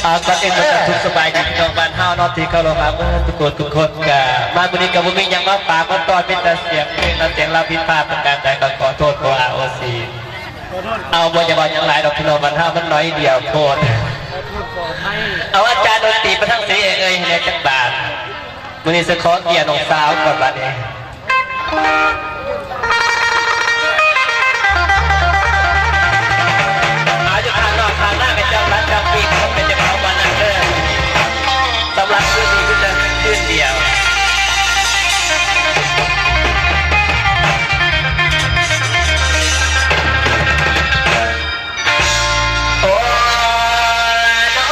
ອ່າ ກ່ອນອື່ນກໍຕ້ອງສະບາຍດີພີ່ນ້ອງບ້ານເຮົາເນາະ ທີ່ເຄົາລົບມາເໝິດທຸກຄົນທຸກຄົນ. ກະມາມື້ນີ້ກໍບໍ່ມີຫຍັງມາຝາກມາຕ້ອນ ມີແຕ່ສຽງເພງ ແລະ ສຽງລຳຜິດພາດປະການໃດກໍຂໍໂທດຂໍອາໂຫສິ. ເອົາ ບໍ່ຢາກເວົ້າຫຍັງຫຼາຍດອກພີ່ນ້ອງບ້ານເຮົາ ມັນໜ້ອຍດຽວໂພດ. ເອົາ ອາຈານດົນຕີປະທັງສີເອີຍ ໃຫ້ແດ່ຈັກບາດ. ມື້ນີ້ຊິຂໍເກຍນ້ອງສາວກ່ອນບາດນີ້. ເອົາ ຢູ່ຂ້າງນອກຂ້າງໃນເປັນເຈົ້າພັນເຈົ້າປີກ ເປັນເຈົ້າຂອງວັນນັ້ນເດີ. ສຳລັບຄືນນີ້ຄືແຕ່ຄືນດຽວ. ໂອ້ລະນໍ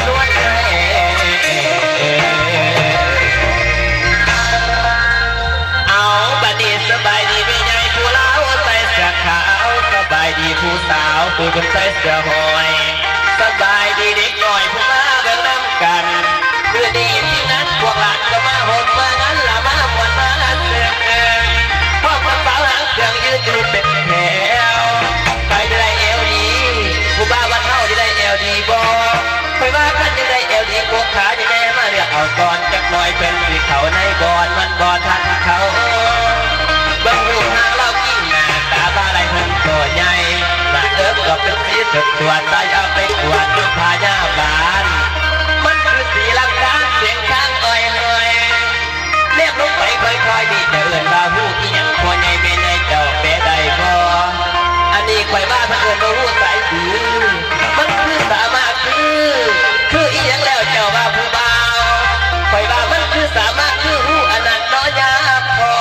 ນວນເອີຍ. ເອົາ ບາດນີ້ສະບາຍດີແມ່ໃຫຍ່ຜູ້ລາວໃສ່ເສື້ອຂາວ, ສະບາຍດີຜູ້ສາວຜູ້ເພິ່ນໃສ່ເສື້ອຫ້ອຍ, ສະບາຍດີເດັກນ້ອຍຜູ້ມາເບິ່ງນຳກັນ. ມື້ນີ້ທີມງານພວກຫຼານກໍມາໂຮມມາງານລະ ມາມ່ວນມາເຊີນເອີຍ ພ້ອມກັບສາວຫາງເຄື່ອງຢືນຢູ່ເປັນແຖວ. ໃຜຈະໄດ້ແອວດີ ຜູ້ບ່າວບ້ານເຮົາຈະໄດ້ແອວດີບໍ່? ຂ້ອຍວ່າຄັນຢາກໄດ້ແອວດີກົກຂານີ້ແນ່ ມາເລືອກເອົາກ່ອນຈັກໜ້ອຍ ເພິ່ນຊິເຂົ້າໃນບ່ອນມັນບໍ່ທັນເຂົ້າ. ເບິ່ງຮູບຮ່າງລາວກິ້ງໜ້າຕາບ່າໄຫຼເພິ່ນກໍໃຫຍ່ ໜ້າເອິກກໍເປັນສີສົດສວດ ຕາຢາໄປກວດນຳພະຍາບານ ມັນຄືສີລຳຄານສຽງທາງອ້ອຍຫ້ອຍ. ແນມລົງໄປຄ່ອຍໆ ນີ້ຈະເອີ້ນວ່າຮູ້ອີ່ຫຍັງ ພໍ່ໃຫຍ່ແມ່ໃຫຍ່ເຈົ້າແປໄດ້ບໍ່? ອັນນີ້ຂ້ອຍວ່າເພິ່ນເອີ້ນວ່າຮູ້ສາຍຄື ມັນຄືສາມາຄື ຄືອີ່ຫຍັງແລ້ວເຈົ້າວ່າຜູ້ບ່າວ? ຂ້ອຍວ່າມັນຄືສາມາຄືຮູ້ອັນນັ້ນເນາະຍາພໍ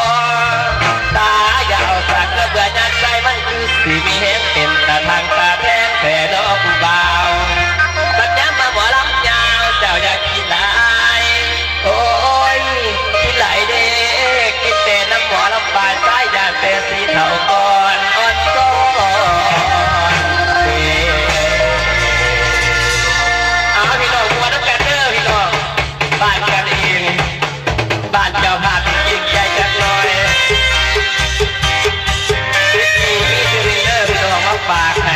່. ຕາຢ່າເອົາສາກກະເບືອຍາດໃສ່ ມັນຄືຊິມີແຮງເຕັມຕາທາງຕາແທງແທ້ເນາະຜູ້ບ່າວ. ບັດຍາມມາໝໍລຳຍາວ ເຈົ້າຢ່າ ກິນຫຼາຍ ໂອ້ຍ ກິນຫຼາຍເດ້ ກິນແຕ່ນ້ຳໝໍລຳປາຍ ສາຍຢາກແຕ່ສີເທົາອ່ອນ ອ່ອນຊ້ອນເດ້. ເອົາ ພີ່ນ້ອງ ມ່ວນນຳກັນເດີພີ່ນ້ອງ ບ້ານກັນເອງ ບ້ານເຈົ້າພາບເປັນເກງໃຈຈັກໜ້ອຍ. ມີຊີວິດເດີພີ່ນ້ອງ ມາຝາກໃຫ້.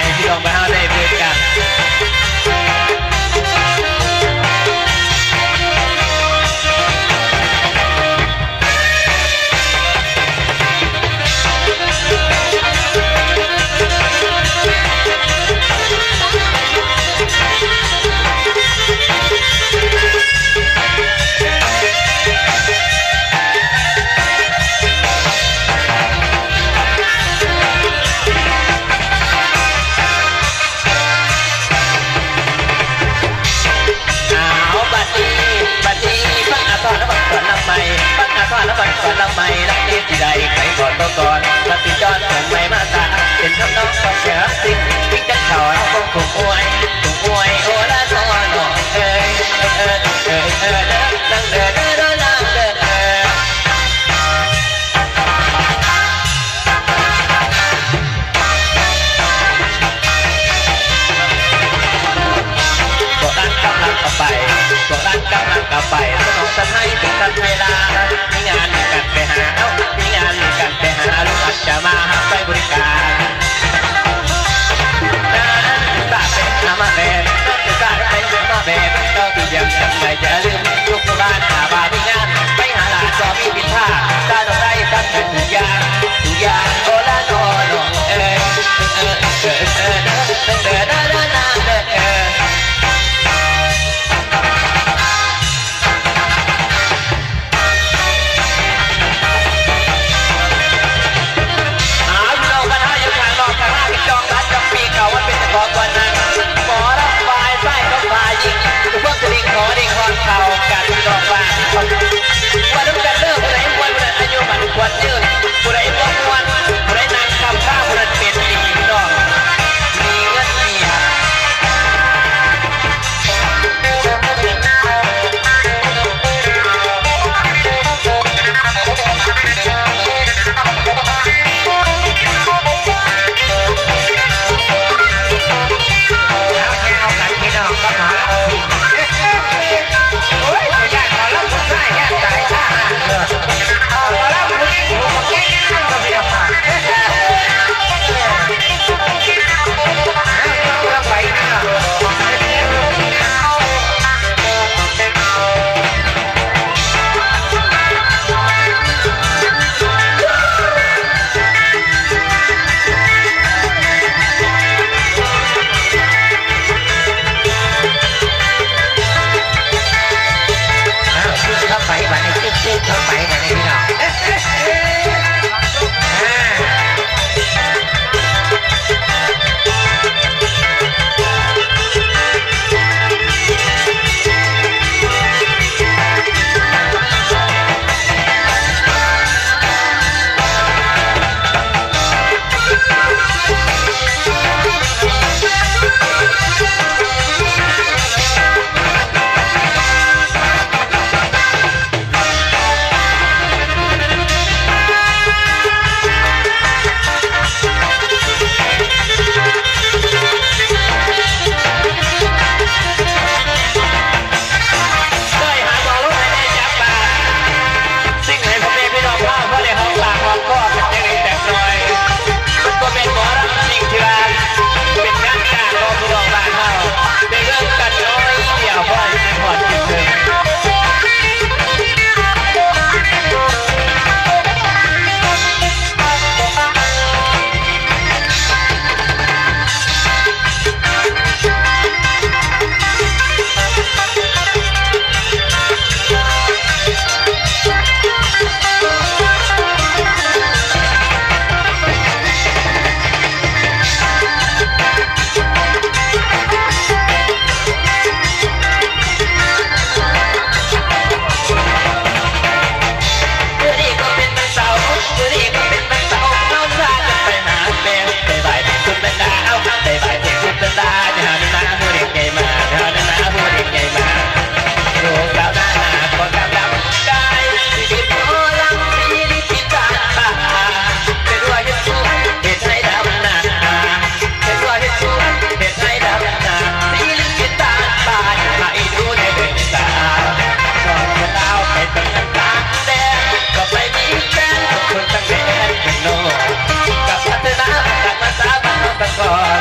ກ່ອນ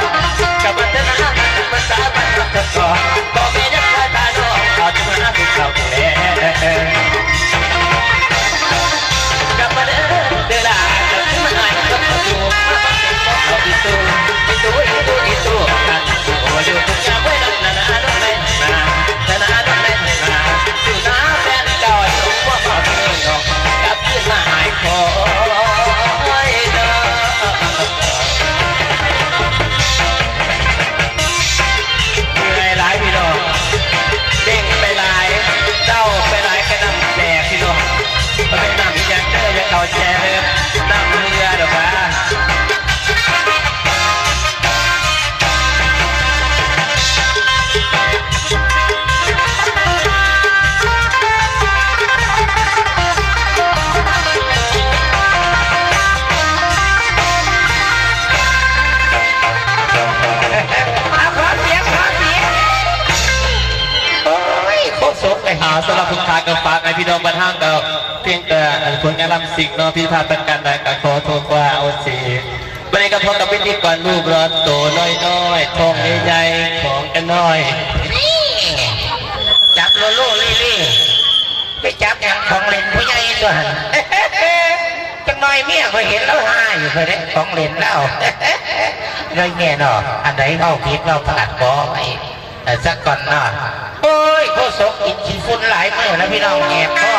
ກັບວັດທະນະທຳພາສາບ້ານເຮົາກ່ອນ ພໍ່ແມ່ຍັງພາພານ້ອງເຂົ້າມາຄືເກົ່າແລ. ກັບມາເດີ ເດີຫຼ້າ ກັບມາອ້າຍກັບມາສູ່ ມາຟັງເພງຂອງເຮົາອີ່ຕູ ອີ່ຕູ ອີ່ຕູ ອີ່ຕູ ກັນ ໂອ້ ຢູ່ທຸກຍາມເວລາ ນານາ ນານາ ນານາ ນານາ ນານາ ຢູ່ນາແຟນເກົ່າ ຢູ່ບໍ່ຮອດເມືອງນອກ ກັບຄືນມາຫາຍຄອຍເນາະ. ເມື່ອຍຫຼາຍພີ່ນ້ອງ ເດ້ງໄປຫຼາຍ ເດົ່ງໄປຫຼາຍ ກະນ້ຳແຕກພີ່ນ້ອງ ບໍ່ແມ່ນນ້ຳອີ່ຫຍັງເດີ ຢ່າເຂົ້າໃຈເດີ ນ້ຳເຮືອດອກວ່າ. ຂໍຂໍສຽງ ຂໍສຽງ ໂອ້ຍ ໂຄສົກໄປຫາ ສຳລັບທຸກທ່ານກໍຝາກໃຫ້ພີ່ນ້ອງບ້ານເຮົາກໍພຽງແຕ່ຜົນງານລຳຊິງເນາະ ຜິດພາດປະການໃດກໍຂໍໂທດຂໍອະໂຫສິ. ມື້ນີ້ກໍພົບກັບພິທີກອນຮູບຫຼໍ່ໂຕນ້ອຍໆ ທ້ອງໃຫຍ່ໆ ຂອງກັນໜ້ອຍ ຈັບໂລໂລເລເລ ໄປຈັບຫຍັງ ຂອງຫຼິ້ນຜູ້ໃຫຍ່ຕົວຫັ້ນ ຈັກໜ້ອຍເມຍຂ້ອຍເຫັນລາວຮ້າຍຢູ່ ຂ້ອຍເດ້ ຂອງຫຼິ້ນລາວ ເລີຍແມ່ເນາະ ອັນໃດເວົ້າຜິດເວົ້າພາດຂໍອະໄພ ເອີ ສາກ່ອນເນາະ. ໂອ້ຍ ໂຄສົກກິນຂີ້ຝຸ່ນຫຼາຍມື້ແລ້ວ ພີ່ນ້ອງແຫບຄໍ